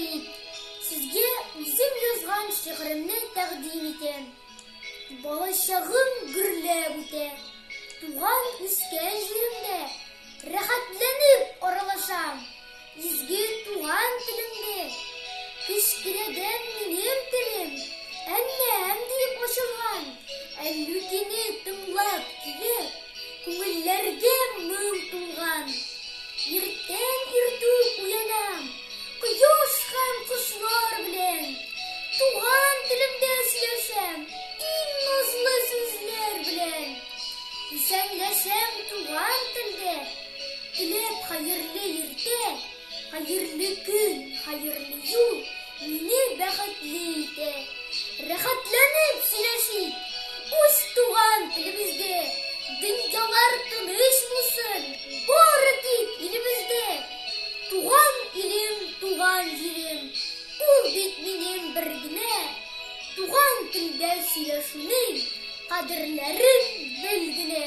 ит. Сезгә үзем язган шигыремне тәкъдим итәм. Балачагым гөрләп үтә. Туган үскән җиремдә рәхәтләнеп аралашам. Изге туган телемдә. Кечкенәдән минем телем әннәм диеп ачылган. Әллүкине тыңлап килеп, күңелләргә моң тулган. Иртән иртүк уянам, кояш һәм кошлар белән. Туган телемдә сөйләшәм, иң назлы сүзләр белән. Исәнләшәм туган телдә, теләп хәерле иртә, хәерле көн, хәерле юл мине бәхетле итә. Рәхәтләнеп сөйләшик, үз туган телебездә. Дөньялар тыныч булсын, бары тик илебездә. Туган илем, туган җирем, ул бит минем бер генә. Туган телдә сөйләшүнең кадерләрен бел генә.